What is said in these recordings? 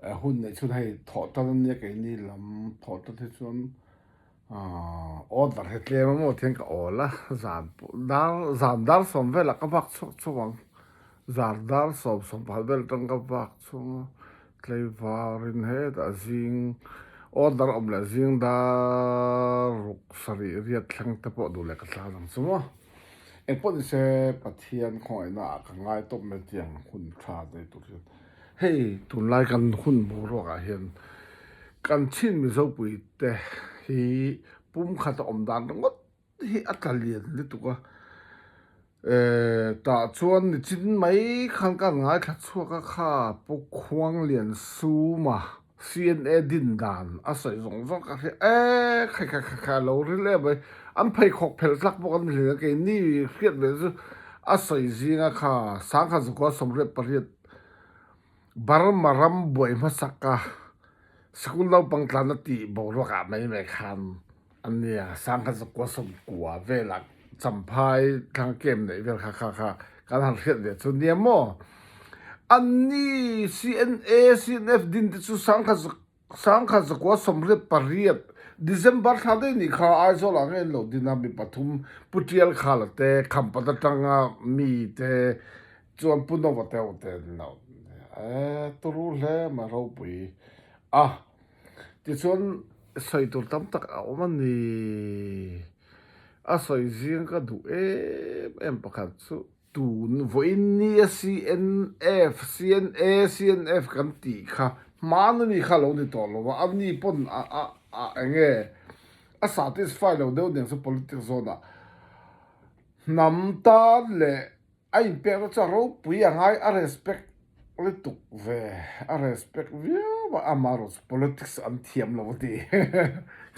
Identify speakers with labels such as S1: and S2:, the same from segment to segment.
S1: Hun neih chhun hei thawh tan a nia keini lam thawh tan hi chuan order hi tlem a maw tihian ka awl a zan pawh dar zan dar sawm velah ka vak chhuak chhuak ang zan dar sawm sawm pakhat vel atang ka vak chhuak a tlaivarin hetah zing order awm leh zing dar ruk sarih riat thleng te pawh duh leh ka tlan ang chu maw. Engpawh ni se Pathian khawngaihna ah ka ngai tawp mai tiang hun tha nei tur hian hei tunlai kan hun boruak ah hian kan chin Mizopui te hi pumkhat a awm dan ringawt hi a tla lian lutuk a eh tah chuan nichin mai khan ka han ngaithla chhuak a kha Pu Khuangliansuma. CNA din dan a sawi zawng zawng ka hria e khai khai khai khai a lo ril em mai an pheikhawk phelh tlak bawk an ni hlei a keini hriat ve chu a sawi zinga kha sangha zakua 88 Burma ram buai hmasak a sikul naupang tlan a tih boruak ah mai mai khan A nia, 1990 velah Champhai thlang camp neih vel kha kha kha kan han hriat ve chu nia maw? Anni CNA, CNF din te chu 1998 December thla daih nih kha Aizawl ah ngei an lo din a, mi pathum Pu Tial Khala te, Khampat atanga mi te chuan Pu Nova te ho te an lo e turu hle mai ropui a. Tichuan sawi tur tam tak a awm a ni. A sawi zing ka duh em em pakhat chu tun vawiin nia CNF, CNA, CNF kan tih kha hmaan a mi kha a lo ni tawh lo a, a ni pawn a a a eng nge a satisfy lo deuh nen chu politics zawn ah hnam tan leh A inpekna chu a ropui a ngai, a respect lutuk ve, a respect viau a, amaherawhchu politics an thiam lo a ti.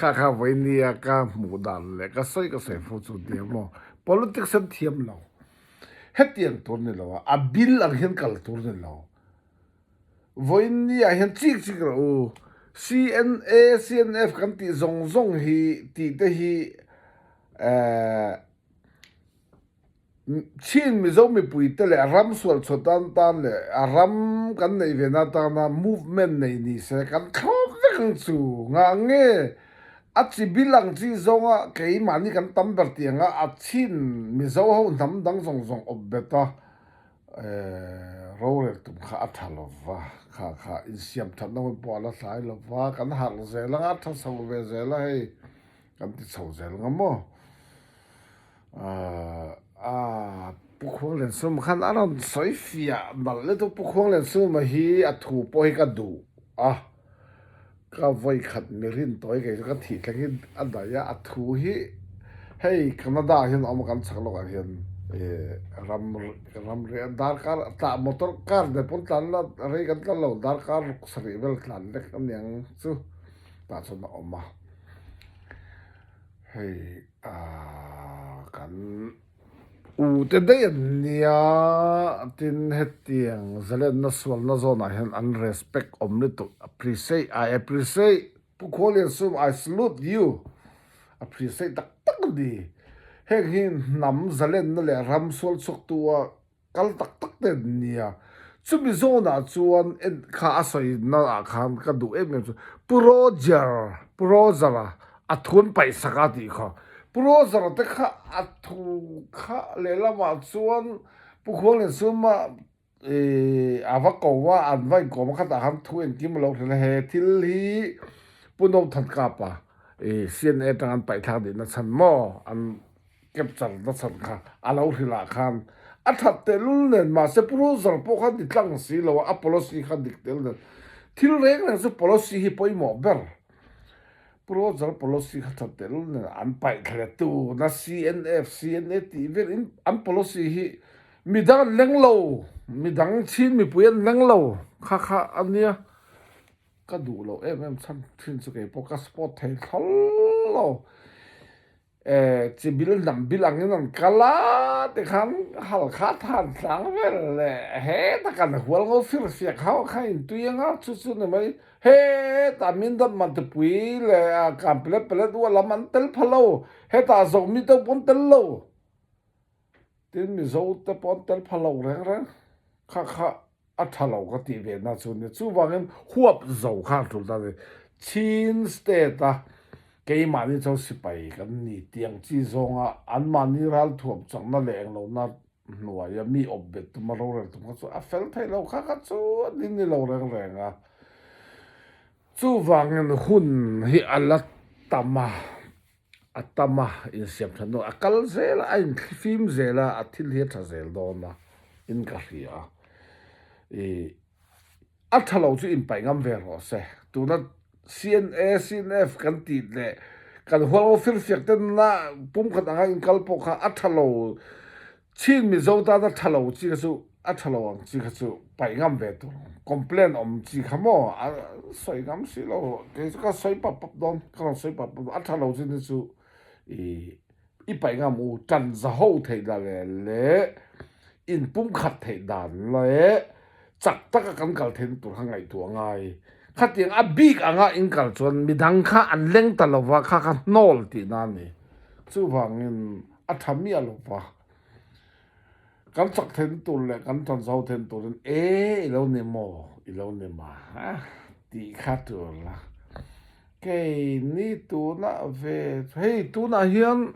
S1: Kha kha vawinia ka hmuh dan leh ka sawi ka sawi fo chu nia maw, politics an thiam lo. Hetiang tur ni lo a, a bill ang hian kal tur ni lo. Vawinia hian chik chik rawh u, CNA, CNF kan tih zawng zawng hi tih te hi eh, Chin Mizo mipuite leh ram sual chhuah tan tan leh a ram kan neih ve na tana movement nei ni se kan thlawp vek ang chu. Ngah nge a chi bil ang chi zawnga keimahni kan tam ber tih anga a Chin Mizo ho hnam dang zawng zawng awp bet a rorel tum kha a tha lova, kha kha insiam thatna hun pawh a la hlai lova, kan harh zel anga a tha chho ve zel a hei kan ti chho zel nga maw. Aaa Pu Khuangliansuma khan a rawn sawi fiah nalh lutuk Pu Khuangliansuma hi a thu pawh hi ka duh a, ka vawi khat mi rin tawi kei chu ka thih thleng hi a daih a, a thu hi hei Canada ah hian a awm a kan chhak lawkah hian ih ram ram reh a darkar tah motor car nen pawn tlan la rei kan tlan lo darkar ruk sarih vel tlan vek aniang chu tah chuan a awm a hei. Aaa kan u te daih an nia tin hetiang zalenna sualna zawnah hian an respect awm lutuk appreciate I appreciate Pu Khualiansum I salute you appreciate tak tak a ni heng hi hnam zalenna leh ram sual chhuaktu a Kal tak tak te an nia. Chumi zawnah chuan en kha a sawi na ah khan ka duh em em chu Pu Roger, Pu Roger-a a thu an paih sak a tih kha. Pu Roger-a te kha a thu kha lehlamah chuan Pu Khuangliansuma ih a va ko a, an va inkawm a khatah khan thu engkim a lo hrilh a, he thil hi Pu Nothankapa ih CNA atang an paih thlak dihna chhan maw an Capture na chhan kha a lo hrilh ah khan a that tehlul nen mahse Pu Roger pawh kha ni tlang si lo a, a policy kha dik tel nen thil reng reng chu policy hi pawimawh ber. Pu Roger policy kha that tehlul nen an paih thla leh tuna CNF, CNA tih vel in an policy hi midang an leng lo, midang Chin mipui an leng lo kha kha a nia ka duh loh em em chhan thin chu keipawh ka support thei thlawlh lo. Eh, chi bil hnam bil angin an kal a tikhan Halkha than tlang vel leh hetah kan hual ngo fir fiak ho kha intui anga chu chu ni mai hetah Mindawt Mantipui leh Kampilet Pelet ua lam an tel pha lo hetah Zomi te pawh an tel lo tin Mizo te pawh an tel pha lo reng reng kha kha. A tha lo ka tih ve na chu nia. Chuvangin huap zo kha a tul ta a ni. Chin state a keimahni chuan sipai kan ni tiang chi zawnga anmahni ralthuam chakna leh englohna hnuaia mi awp bet tuma rorel tum kha chu a fel theih lo kha kha chu a ni ni lo reng reng a. Chuvangin hun hi a la tam a. A tam a, insiam that dawn a kal zel a, a inthlifim zel a, a thil hi a tha zel dawn a in ka hria a. Ih a tha lo chu inpaih ngam ve rawh se. Tuna CNA, CNF kan tih leh kan hual firfiak ten na pumkhat anga inkal pawh kha a tha lo Chin Mizo tana tha lo chi kha chu a tha lo ang chi kha chu paih ngam ve tur ang. Complain awm chi kha maw a sawi ngam si lo. Kei chu ka sawi pap pap dawn, ka rawn sawi pap pap dawn. A tha lo chi ni chu i i paih ngam u tan za ho theih dan leh leh inpumkhat theih dan leh chak taka kan kal theihna tur kha ngaihtuah a ngai. Khatiang a bik anga in kal chuan midang kha an leng ta lova kha kha hnawl tihna a ni. Chuvangin a tha miah lo va, kan chak then tur leh kan tan zo then turin e i lo ni maw, i lo ni ma tih kha tur la. Kei ni tunah ve hei tunah hian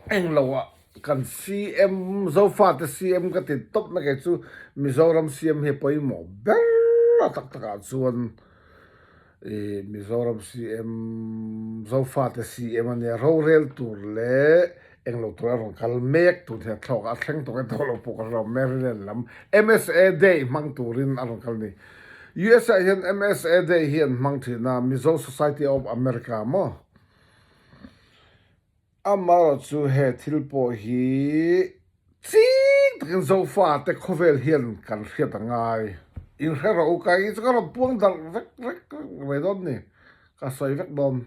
S1: englo ah kan CM Zofate CM ka ti tawp na kei chu Mizoram CM hi a pawimawh ber a tak takah chuan Ih Mizoram CM, Zofate CM a nia, rorel tur leh englo tur a rawn kal mek tur hian thlawk a thleng tawh nge tawh lo pawh ka hre lo, Maryland lam MSA Day hmang turin a rawn kal a ni. USA ah hian MSA Day hi an hmang thin a, Mizo Society of America maw? Amaherawh chu he thil pawh hi ching takin Zofate khawvel hian kan hriat a ngai. Inhre rawh u ka hi chu ka rawn puang darh vek vek mai dawn ni, ka sawi vek dawn.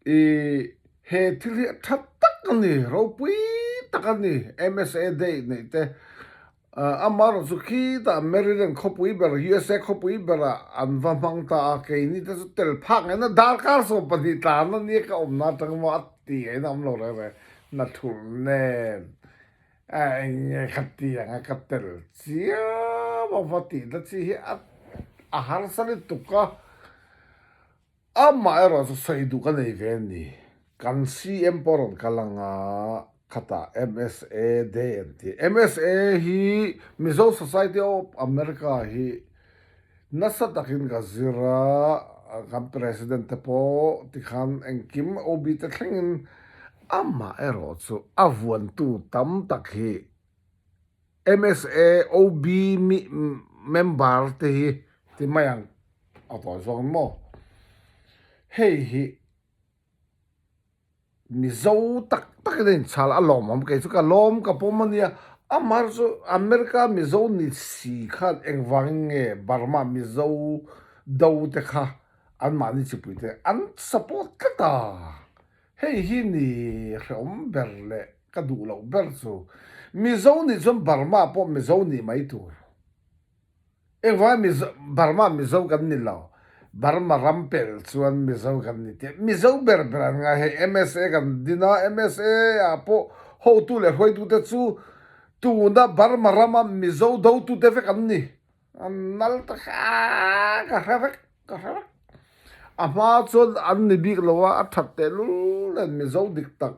S1: I he thil hi a tha tak a ni, ropui tak a ni, MSA Day neih te Amaherawh chu khitah Maryland khawpui ber, USA khawpui berah an va hmang ta a, keini te chu tel phak ngaihna darkar 12 tlan a nia ka awmna atang maw a ti ngaihna awm lo reng reng, hna thulh nen a eng nge kha ti ang a ka tel chiam a va tihna chi hi a harsa lutuk a. Amah erawh chu sawi duh ka nei ve a ni. Kan CM pawh rawn kal ang a, khatah MSA Day an ti. MSA hi Mizo Society of America hi nasa takin ka zir a, kan President te pawh tikhan engkim OB te thlengin amah erawh chu a vuantu tam tak hi MSA OB member te hi ti mai ang a tawi zawk ang maw? Hei hi Mizo tak takin a inchhal a lawmawm kei chu ka lawm ka pawm a nia amah chu America Mizo ni si khan engvangin nge Burma Mizo do te kha anmahni chipui te an support tlat a. Hei hi ni hrehawm ber leh ka duh loh ber chu Mizo nih chuan Burma pawh Mizo nih mai tur. Engvanga Mizo Burma Mizo kan ni lo, Burma ram pel chuan Mizo kan ni tih Mizo ber ber an ngai hei MSA kan din a, MSA ah pawh hotu leh hruaitute chu tuna Burma rama Mizo dotute vek an ni. An nal ta kha ka hre vek ka hre vek. A hma chuan an ni bik lo a, a that tehlul nen Mizo dik tak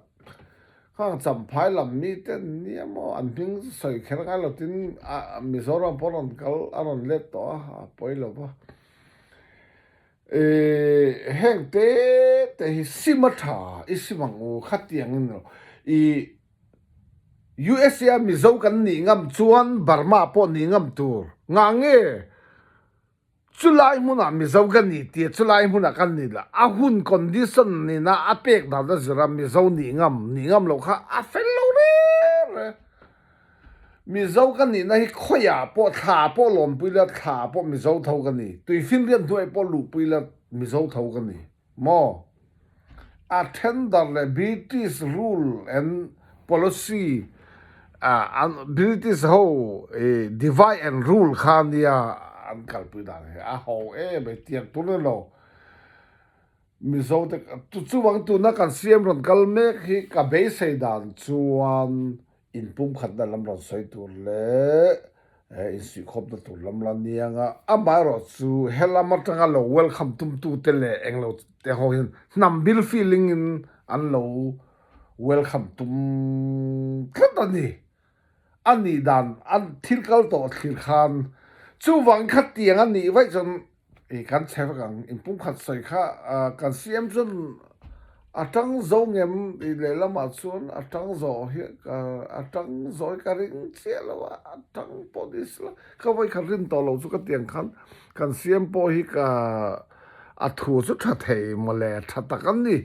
S1: khang Champhai lam mi te an nia maw an hming sawi kher ngai lo tin Mizoram pawh a rawn kal a rawn let tawh a, a pawi lo va. Ih heng te te hi sim a tha i sim ang u khatiang in ih USA a Mizo kan nih ngam chuan Burma pawh nih ngam tur. Ngah nge chulai hmunah Mizo ka ni tia chulai hmunah kan ni lah. A hun condition nena a pek dan a zir a Mizo nih ngam nih ngam loh kha a fel lo reng reng. Mizo ka nihna hi khawiah pawh thla pawh lawnpui la thla pawh Mizo tho ka ni. Tuifinriat hnuai pawh luhpui la Mizo tho ka ni. Maw? A tender leh British rule and policy an British ho divide and rule kha nia an kalpui dan hi a ho em mai tiang tur ni lo. Mizo te chuvang tuna kan CM rawn kal mek hi ka beisei dan chuan. Inpumkhatna lam rawn sawi tur leh insuihkhawmna tur lam la nia nga, amaherawhchu helam atanga lo welcome tumtute leh englo te ho hian hnam bil feeling in an lo welcome tum tlat a ni. A nih dan an thil kal tawh thlir khan chuvangin khatiang a nih vaih chuan I kan chhe vek ang, in pumkhat sawi kha kan CM chuan a tang zo ngem tih lehlamah chuan a tang zawh hi a tang zawh hi ka ring chiah lo a, a tang pawh ni sela ka vawikhat rin tawh loh chu ka ti ang khan kan CM pawh hi ka a thu chu tha thei mawle tha tak a ni,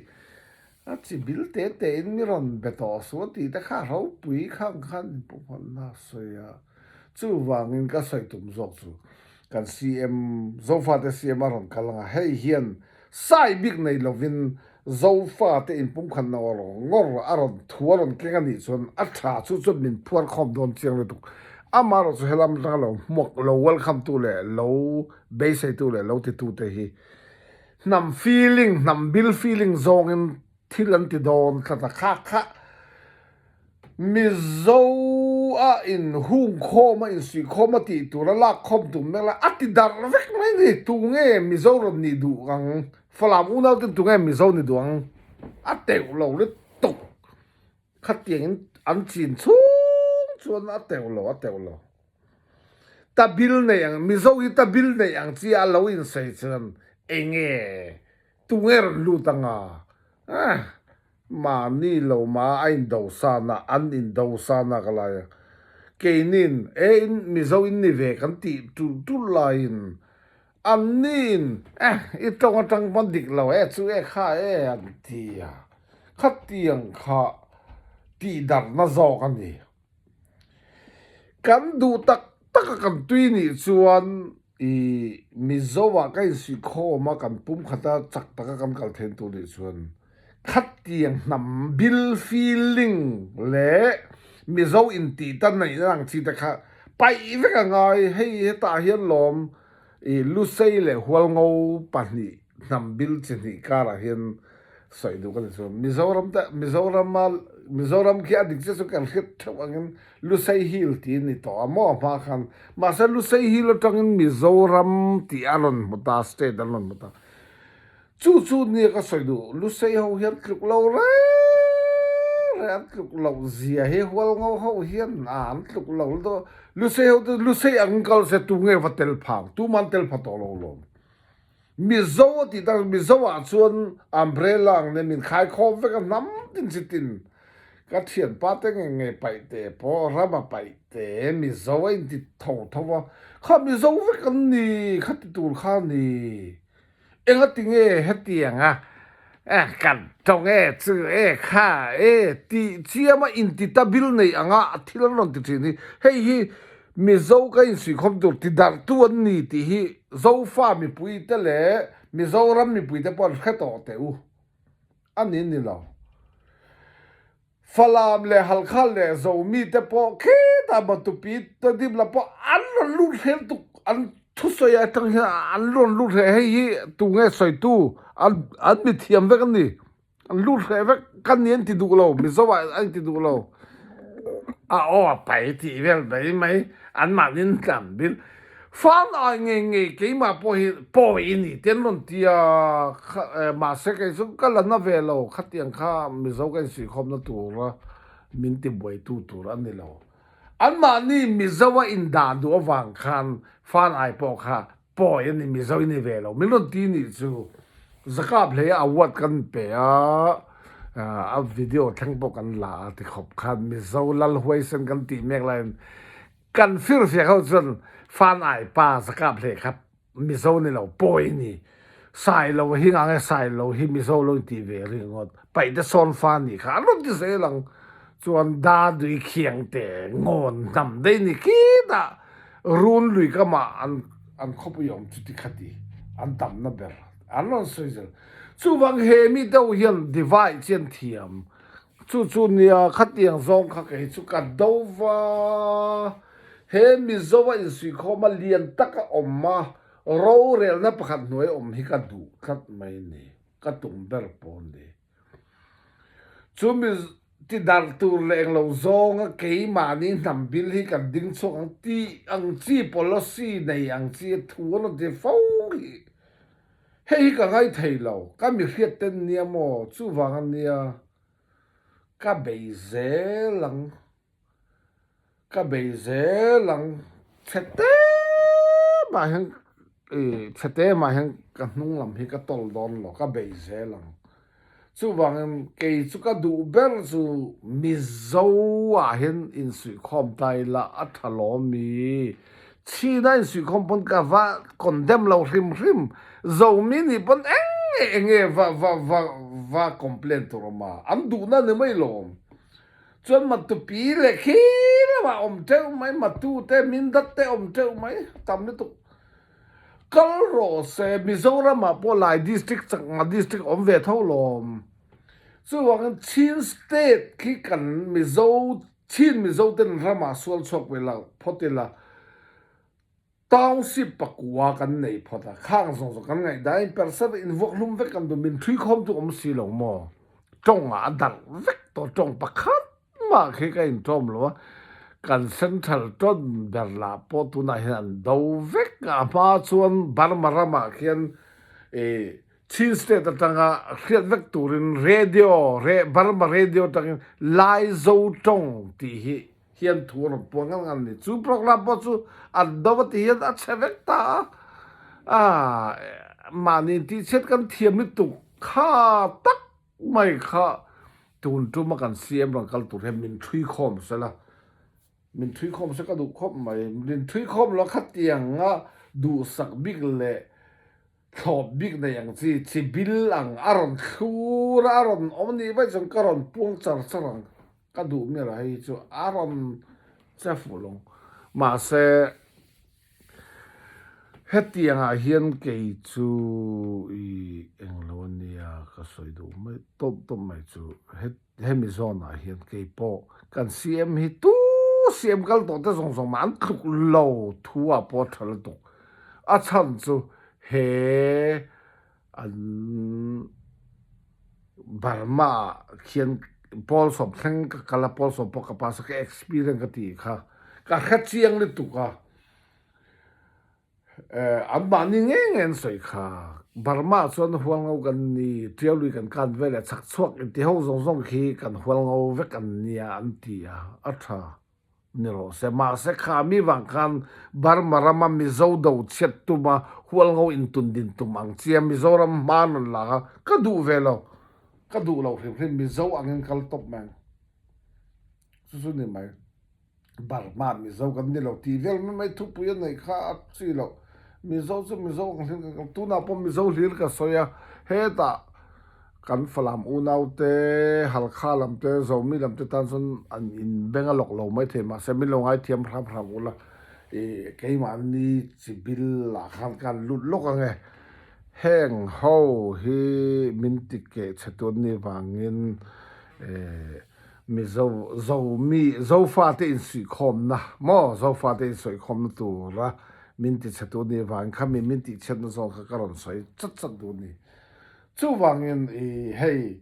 S1: a chi bil te te in mi rawn be tawh suh a tih te kha ropui khang khan in pumkhatna a sawi a. Chuvangin ka sawi tum zawk chu kan CM, Zofate CM a rawn kal anga hei hian sai bik nei lovin Zofate inpumkhat ngawr ngawr a rawn thu a rawn keng a nih chuan a tha chu chuan min phuar khawm dawn chiang lutuk. Amaherawh chu helam atanga lo hmuak, lo welcome tu leh lo beisei tu leh lo ti tu te hi hnam feeling, hnam bil feeling zawngin thil an ti dawn tlat a, kha kha Mizo a inhungkhawm a insuihkhawm a tih tur a lakkhawm tum mek lai a ti darh vek mai ni. Tu nge Mizo rawn nih duh ang? Falam unau ten tu nge Mizo ni duh ang? A teuh lo lutuk. Khatiangin an chin chhung chuan a teuh lo, a teuh lo. Ta bil nei ang, Mizo hi ta bil nei ang chi a lo insawi chuan enge tu nge rawn lut anga? Eh! Mahni lo ma a indo sana, an indo sana ka lai a. Keinin e in Mizo in ni ve kan tih tulh tulh laiin anniin eh i tawng atang pawn dik lo e chu e kha e an ti a. Khatiang kha tihdarhna zawk a ni. Kan duh tak tak a kan tui nih chuan i Mizo ah ka insuihkhawm a kan pumkhat a chak tak a kan kal theih tur nih chuan khatiang hnam bil feeling leh Mizo intih ta neihna ang chi te kha paih vek a ngai hei hetah hian lawm i Lusei leh Hualngo pahnih hnam bil chi hnih karah hian sawi duh ka ni chuan Mizoram te Mizorama Mizoram khi a dik chiah chu kan hriat theuh angin Lusei Hill tih a ni tawh a maw hma khan mahse Lusei Hill atangin Mizoram tih a rawn hmu ta state an rawn hmu ta chu chu nia ka sawi duh Lusei ho hian tluk lo reng reng an tluk loh zia hi Hualngo ho hian a an tluk lo lutuk Lusei ho chu Lusei angin kal se tunge va tel phang tuman tel pha tawh lo lawm. Mizo a tih tak Mizo ah chuan umbrella ang nen min khai khawm vek a hnam tin chi tin ka thianpa te nge nge paih te pawh ram a paih te Mizo a inti tho tho a kha Mizo vek an ni kha ti tur kha a ni enga ti nge hetiang a kan tawng e chu e kha e tih chiam a inti ta bil nei anga thil an rawn ti thin hi hei hi Mizo ka insuihkhawm tur ti darhtu an ni tih hi Zofa mipuite leh Mizoram mipuite pawh an hre tawh teh u. A ni ni lo. Falam leh Halkha leh Zomi te pawh khitah Matupi Tadip la pawh an rawn lut hle tuk an thusawi atang hian an rawn lut hle hei hi tunge sawitu an an mithiam vek a ni. An lut hreh vek ka ni an ti duh lo Mizo ah an ti duh lo a aw a pai tih vel mai mai an mahni tlan bil fan ai ngei ngei keimah pawh hi pawi i ni te an rawn ti a mahse kei chu ka la na ve lo khatiang kha Mizo ka insuihkhawmna tura min ti buaitu tur a ni lo an mahni Mizo a indah duh avang khan fan ai pawh kha Pawi a ni, Mizo i ni ve lo. Min rawn ti nih chu Zakap hlei a award kan pe a, a video thleng pawh kan la a ti khawp khan Mizo lal huaisen kan tih mek laiin kan firfiak ho chuan Fan ai pa Zakap hlei kha Mizo ni lo, pawi a ni. Sailo hi ngang e, Sailo hi Mizo lo intih ve ringawt. Paihte sawn fa nih kha an rawn ti zel ang. Chuan Dadui Khiangte ngawn hnam daih ni khitah Run lui kamah an an khawpui awm chu ti khati an tamna ber an rawn sawi zel. Chuvang he mi deuh hian divide chi an thiam. Chu chu nia khatiang zawng kha kei chu ka do va. He Mizo a insuihkhawm a lian taka awm a rorelna pakhat hnuai awm hi ka duh tlat mai ni. Ka tum ber pawh ni. Chumi. Ti darh tur leh englo zawnga keimahni hnam bil hi kan ding chhuak ang tih ang chi policy nei ang chi a thu an rawn ti fo hi. Hei hi ka ngai thei lo, ka mi hriat ten nia maw chuvang a nia ka bei zel ang. Ka bei zel ang, chhe te mah hian ih chhe te mah hian ka hnung lam hi ka tawl dawn lo, ka bei zel ang. Chuvangin kei chu ka duh ber chu Mizo ah hian insuihkhawm ta ila a tha lawm i, chhina insuihkhawm pawn ka va condemn lo hrim hrim, Zomi nih pawn eng nge eng nge va va va va complain tur awm a, an duhna ni mai lawm. Chuan Matupi leh khi lamah awm teuh mai, Matu te, Mindat te awm teuh mai, tam lutuk. Kal rawh se, Mizoramah pawh Lai District, Chakma District awm ve tho lawm. Chuvangin Chin State khi kan Mizo, Chin Mizo ten ramah sual chhuak ve la phawt ila. Township pakua kan nei phawt a, khang zawng zawng kan ngaihdan in percent in vuak hlum vek kan duh, min thui khawm chu awm si lo maw? Tawng ah a darh vek tawh, tawng pakhat mah khi ka intawm lo a, kan central tawn ber lah pawh tunah hian an do vek a, a hma chuan Burma ramah khian ih Chin state atanga hriat vek turin radio, Burma radio atangin Laizo tawng tih hi hian thu a rawn puang ngan ngan a ni. Chu program pawh chu an do a ti hian a chhe vek ta a, ah mahni tihchhiat kan thiam lutuk kha tak mai kha tun tuma kan CM rawn kal tur hian min thui khawm sela, min thui khawm se ka duh khawp mai. Min thui khawm lo khatianga duhsak bik leh thlawp bik nei ang chi, chi bil ang a rawn thlur a, a rawn awm anih vaih chuan ka rawn puang char char ang. Ka duh miah lo hei chu a rawn che fuh lo. Mahse hetiang ah hian kei chu i englo ania ka sawi duh mai tawp tawp mai chu hemi zawn ah hian kei pawh kan CM hi tu CM kal tawh te zawng zawng mah an tluk lo thu ah pawh a tha lutuk. A chhan chu he An Burma ah khian pawl sawm thleng ka kal a, pawl sawm pawh ka pass a, ka experience ka tih kha ka hre chiang lutuk a. An mahni ngei ngei an sawi kha, Burma ah chuan hualngo kan ni, Tiaului kan kan vel leh chhak chhuak inti ho zawng zawng khi kan hualngo vek an nia an ti a, a tha. Ni rawh se. Mahse kha mi vang khan Burma rama Mizo do chhiat tuma hualngo intun din tum ang chia Mizoram hma rawn lak a, ka duh ve lo. Ka duh lo hrim hrim Mizo angin kal tawp mai ang. Chu chu ni mai. Burma Mizo kan ni lo tih vel mai mai thupui a neih kha a chi loh. Mizo chu Mizo ang hlir kan kal. Tunah pawh Mizo hlir ka sawi a, hetah Kan Falam unaute, Halkha lamte, Zomi lamte tan chuan an inbeng a lawk lo maithei mahse min lo ngaithiam hram hram ula ih keimahni chi bil ah khan ka han lut lawk ang e. Heng ho hi min ti keh chhe tu an nih vangin eh Mizo Zomi Zofate insuihkhawmna maw Zofate insuihkhawmna tura min ti chhe tu an nih vangin khami min tihchhiatna zawn kha ka rawn sawi chat chat duh a ni. Chuvangin i hei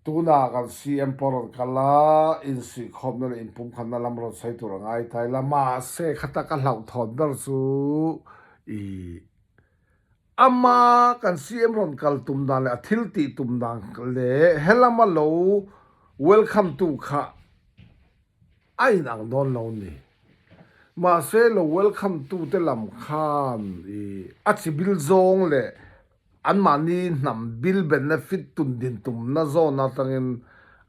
S1: tuna kan CM pawh rawn kal a, insuihkhawmna leh inpumkhatna lam rawn sawi tur a ngai ta ila, mahse khata ka hlauhthawn ber chu i ama kan CM rawn kal tum dan leh a thil tih tum dan leh helama lo welcome tu kha A inang dawn lo ni. Mahse lo welcome tute lam khan i a chi bil zawng leh anmahni hnam bil benefit tun din tumna zawn atangin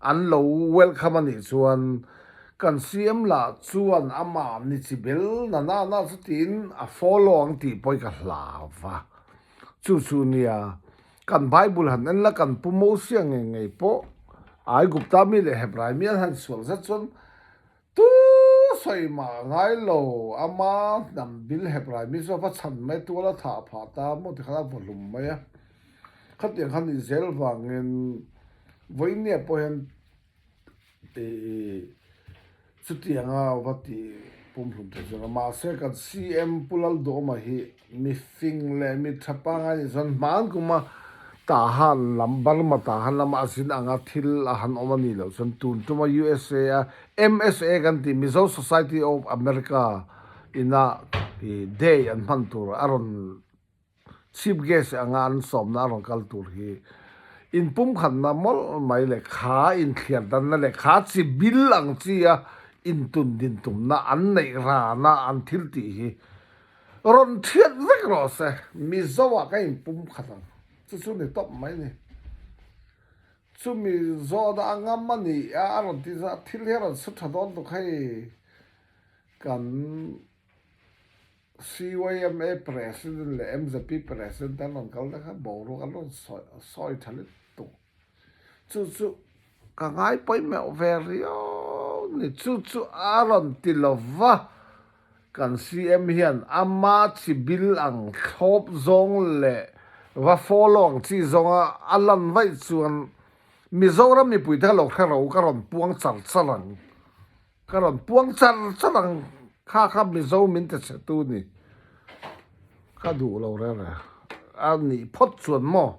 S1: an lo welcome a nih chuan kan CM lah chuan amah ni chi bel na na na chu tiin a follow ang tih pawh hi ka hlau va. Chu chu nia Kan Bible han en la, kan Pu Mosia ngei ngei pawh Aigupta mi leh Hebrai mi an han sual zet chuan tu sawi mah ngai lo, ama hnam bil Hebrai mi chu a va chhan mai, tual a thah phah ta maw tikhan a vaw hlum mai a. Khatiang khan nih zel vangin vawinia pawh hian Ih chutianga va ti pumhlum thei chuan a mahse kan CM Pu Lalduhawma hi mi fing leh mi tha pangai nih chuan hman kuma Tahan lam, Burma Tahan lama a zin anga thil a han awm a nih loh chuan tun tuma USA a MSA kan tih Mizo Society of America ina day an hman tur a rawn Chief Guest anga an sawmna a rawn kal tur hi inpumkhatna mawlh mai leh kha inthliar danna leh kha chi bil ang chi a intun din tumna an neih rana an thil tih hi rawn thiat vek rawh se. Mizo ah ka inpumkhat ang chu chu ni tawp mai ni. Chumi zawhna a ngam a ni a a rawn ti zah thil hi a rawn su tha dawn tuk hei kan CYMA President leh mzp President an rawn kal te kha boruak an rawn sawi tha lutuk. Chu chu ka ngai pawimawh ve riau ni. Chu chu a rawn ti lo va, kan CM hian ama chi bil ang thlawp zawng leh va follow ang chi zawnga a lan vaih chuan Mizoram mipuite kha lo hre ro ka rawn puang char char ang. Ka rawn puang char char ang, kha kha Mizo min ti chhe tu ni, ka duh lo reng reng a nih phawt chuan maw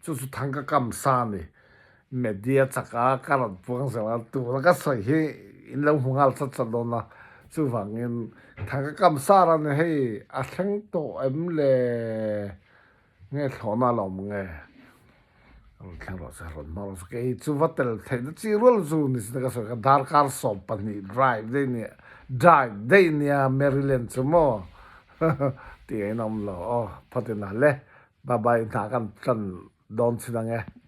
S1: chu chu thang ka kam sa ni, media chaka ka rawn puang zel a, tuna ka sawi hi in lo hmu nghal chat chat dawn a, chuvangin thang ka kam sa ran hei a thleng tawh em le? Nge thlawhna a la awm nge? Rawn thleng rawh se, rawn hmang rawh se. Kei chu va tel theihna chi rual chu ni se ka sawi kha darkar 12 drive daih nia, drive daih nia Maryland chu maw tih a inawm lo aw phawt in a le. Bye bye hna kan tlan dawn chin ang e.